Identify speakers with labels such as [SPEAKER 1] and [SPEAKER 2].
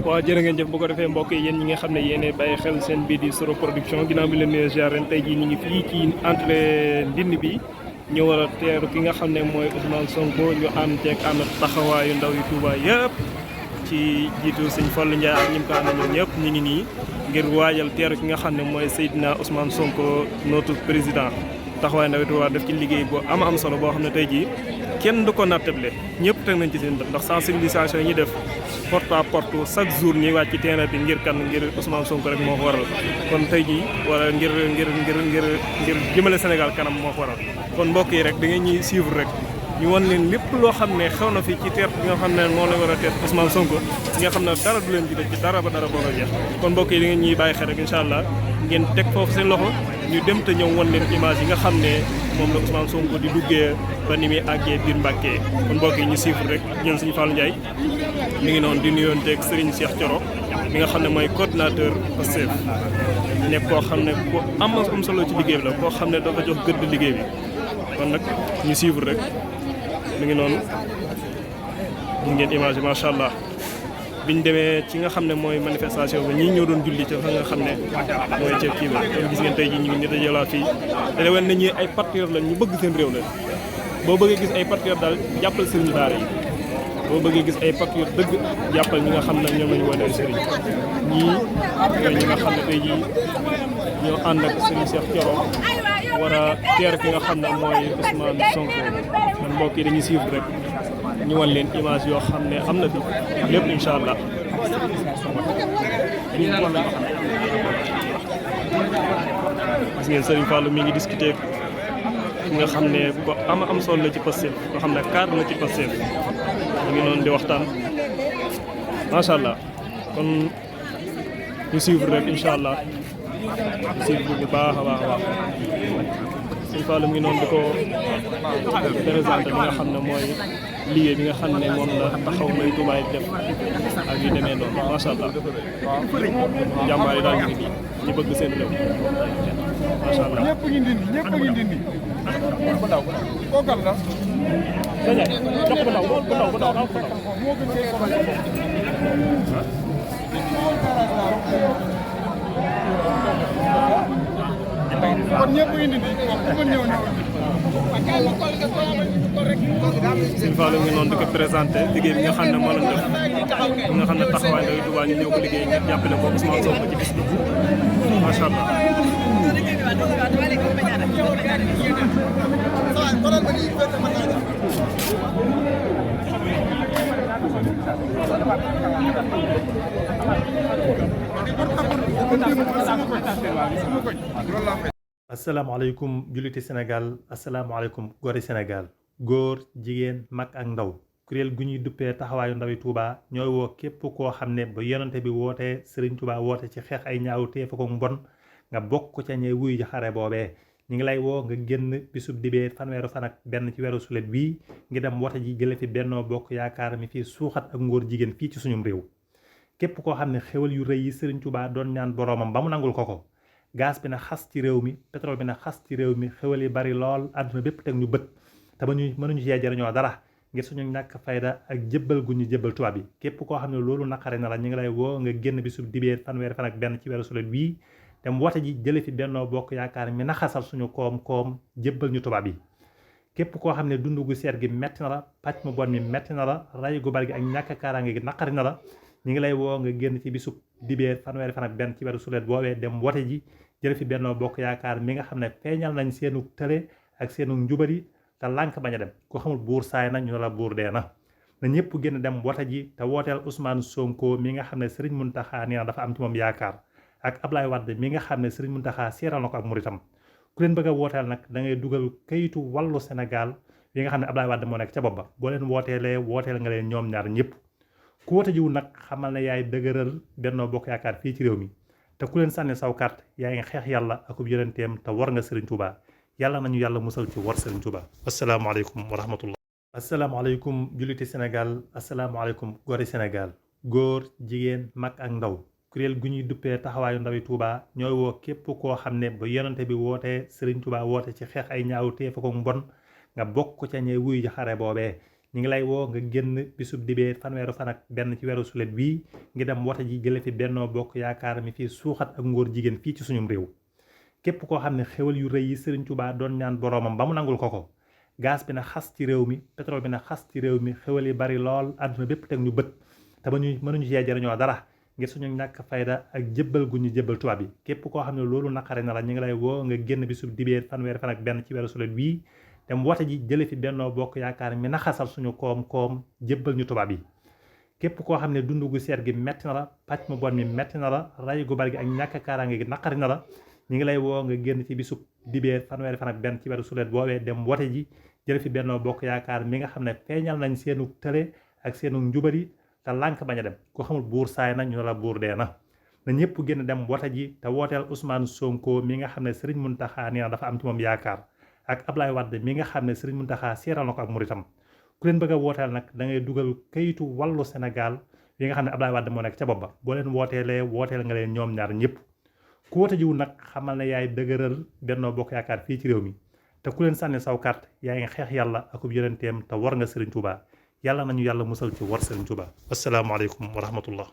[SPEAKER 1] waaw jërë ngeen jëf bu ko defee mbokk yi yéen ñi nga xam ne yéen bàyyi xel seen bii di Soro Production ginnaaw bi leen nuyoo ziar ren tey jii ñu ngi fii ci entrée Ndindy bi ñu war a teeru ki nga xam ne mooy Ousmane Sonko ñu ànd ceeg ànd taxawaayu ndaw yu Touba yëpp ci jiitu sëñ Fallou Ndiaye ak ñi mu ko àndal ñëpp ñu ngi nii ngir waajal teeru ki nga xam ne mooy Seydina Ousmane Sonko notre président taxawaayu ndaw yu Touba def ci liggéey boo am solo boo xam ne tey jii kenn du ko nattable ñëpp teg nañ ci seen bët ndax sensibilisation yi ñuy def porte à porte chaque jour ñuy wàcc ci terrain bi ngir kan ngir Ousmane Sonko rek moo ko waral kon tey jii wala ngir jëmale Sénégal kanam moo ko waral kon mbokk yi rek da ngeen ñuy suivre rek ñu wan leen lépp loo xam ne xew na fi ci teer bi nga xam ne moo la war a teer Ousmane Sonko nga xam ne dara du leen ji ci dara ba dara boo ko jeex kon mbokk yi da ngeen ñuy bàyyi xel rek incha allah ngeen teg foofu seen loxo ñu dem te ñëw wan leen image yi nga xam ne moom la Ousmane Sonko di duggee ba ni muy àggee biir Mbàkke kon mbokk yi ñu suivre rek jël suñu Fallou Ndiaye mi ngi noonu di nuyoonteeg Serigne Cheikh Thioro mi nga xam ne mooy coordinateur Pastef nekk koo xam ne ku am solo ci liggéey bi la koo xam ne dafa jox gëdd liggéey bi kon nag ñu suivre rek mi ngi noonu ñu ngeen image yi macha allah biñ demee ci nga xam ne mooy manifestation ba ñii ñoo doon julli ca fa nga xam ne mooy ca kii ba kon gis ngeen tey jii ñu ngi dajalaat fii te wen nañu ay patriotes lañ ñu bëgg seen réew la boo bëggee gis ay patriotes daal jàppal sëriñ daara yi boo bëggee gis ay patriotes dëgg jàppal ñi nga xam ne ñoom lañu woon ay sëriñ ñii ñooy ñi nga xam ne tey jii ñoo ànd ak sëriñ Cheikh Thioro war a teer ki nga xam ne mooy Ousmane Sonko man mbokk yi dañuy suivre rek ñu wan leen image yoo xam ne am na fi lépp incha allah. gis ngeen Serigne Fallou mi ngi discuter ki nga xam ne ko am solo la ci Pastef koo xam ne cadre la ci Pastef mu ngi noonu di waxtaan macha allah kon ñu suivre rek incha allah ñu suivre bu baax a baax a baax. Sëñ Fallou mi ngi noonu di ko présenté bi nga xam ne mooy liggéey bi nga xam ne moom la taxaw may Touba yi def ak yu demee noonu macha allah jàmbaar yi daal ñu ngi nii ñu bëgg seen réew macha allah.
[SPEAKER 2] ñëpp ngi Ndindy ñëpp ngi Ndindy. kooku kan la.
[SPEAKER 1] jox ko ndaw moo
[SPEAKER 2] gën ngay kon ñëpp ngi Ndindy ku ko ñëw ñëw.
[SPEAKER 1] Sëñ Fallou ngi noonu di ko présenté liggéey bi nga xam ne moo leen def bi nga xam ne taxawaay ndaw yu Touba ñu ñëw ko liggéey ngir jàppale ko Ousmane Sonko ci bis bi macha allah.
[SPEAKER 3] asalaamaaleykum julliti Sénégal asalaamaaleykum gori Sénégal góor jigéen mag ak ndaw kuréel gu ñuy duppee taxawaayu ndawi Touba ñooy woo képp koo xam ne ba yonante bi wootee Serigne Touba woote ci xeex ay ñaaw téefa ko mbon nga bokk ca ñee wuyu ji xare boobee ñu ngi lay woo nga génn bisub dibee fanweeru fan ak benn ci weeru sulet bii ngi dem wote ji jële fi Bennoo Bokk Yaakaar mi fii suuxat ak ngóor jigéen fii ci suñum réew képp koo xam ne xewal yu rëy yi Serigne Touba doon ñaan boroomam ba mu nangul ko gaz bi na xas ci réew mi pétrole bi na xas ci réew mi xewal yi bari lool àdduna bépp teg ñu bët te ba ñu mënuñu cee jariñoo dara ngir suñu ñàkk fayda ak jébbal gu ñu jébbal tubaab bi képp koo xam ne loolu naqare na la ñu ngi lay woo nga génn bi sub dibee fanweeri fan ak benn ci weeru sulet wii dem wote ji jële fi Bennoo Bokk Yaakaar mi naxasal suñu koom-koom jébbal ñu tubaab yi képp koo xam ne dund gu seer gi metti na la pàcc mu bon mi metti na la ray gu bari gi ak ñàkk kaaraange gi naqari na la ñu ngi lay woo nga génn ci bisub dibee fanweeri fan ak benn ci weeru sulet boobee dem wote ji jële fi Bennoo Bokk Yaakaar mi nga xam ne feeñal nañ seenu tële ak seenu njubari te lànk bañ a dem ku xamul buur saay na ñu ne la buur dee na ñëpp génn dem wote ji te wooteel Ousmane Sonko mi nga xam ne Serigne Mountakha nee na dafa am ci moom yaakaar ak Ablaye Wade mi nga xam ne Serigne Mountakha seeral na ko ak muritam ku leen bëgg a wooteel nag da ngay dugal kayitu wàllu Sénégal yi nga xam ne Ablaye Wade moo nekk ca bopp ba boo leen wooteelee wooteel nga leen ñoom ñaar ñëpp ku wote jiwul nag xamal ne yaay dëgëral Bennoo Bokk Yaakaar fii ci réew mi te ku leen sànni saw carte yaa ngi xeex yàlla akub yonenteem te war nga Serigne Touba yàlla nañu yàlla musal ci war Serigne Touba asalaamaaleykum wa rahmatullah asalaamaaleykum julliti Sénégal asalaamaaleykum gori Sénégal góor jigéen mag ak ndaw kuréel gu ñuy duppee taxawaayu ndawi Touba ñooy woo képp koo xam ne ba yonante bi wootee Serigne Touba woote ci xeex ay ñaaw téefa ko mbon nga bokk ca ñee wuyu ji xare boobee ñu ngi lay woo nga génn bisub dibéer fanweeru fan ak benn ci weeru sulet wii ngi dem wote ji jële fi Benno Bokk Yaakaar mi fii suuxat ak ngóor jigéen fii ci suñum réew. képp koo xam ne xéwal yu rëy yi Serigne Touba doon ñaan boroomam ba mu nangul ko gaz bi na xas ci réew mi pétrole bi na xas ci réew mi xéwal yi bari lool àdduna bépp teg ñu bët te ba ñu mënuñu cee jariñoo dara ngir suñu ñàkk fayda ak jébbal gu ñu jébbal tubaab yi. képp koo xam ne loolu naqare na la ñu ngi lay woo nga génn bisub dibéer fanweeri fan ak benn ci weeru sulet wii dem wote ji jële fi Benno Bokk Yaakaar mi naxasal suñu koom-koom jébbal ñu tubaab yi. képp koo xam ne dund gu seer gi metti na la pàcc mu bon mi metti na la ray gu bari gi ak ñàkk kaaraange gi naqari na la ñu ngi lay woo nga génn ci bisub dibéer fanweeri fan ak benn ci weeru sulet boobee dem wote ji jële fi Benno Bokk Yaakaar mi nga xam ne feeñal nañ seenu tële ak seenu njubari te lànk bañ a dem ko xamul buur saay na ñu ne la buur dee na ñëpp génn dem wote ji te wooteel Ousmane Sonko mi nga xam ne Serigne Mountakha nee na dafa am ci moom yaakaar ak Ablaye Wade mi nga xam ne Serigne Mountakha seeral na ko ak muritam ku leen bëgg a wooteel nag da ngay dugal kayitu wàllu Sénégal yi nga xam ne Ablaye Wade moo nekk ca bopp ba boo leen wooteelee wooteel nga leen ñoom ñaar ñëpp ku woote jiwu nag xamal ne yaay dëgëral Benno Bokk Yaakaar fii ci réew mi te ku leen sànni saw carte yaa ngi xeex yàlla akub yonenteem te war nga Serigne Touba yàlla nañu yàlla musal ci war Serigne Touba. asalaamaaleykum wa rahmatullah.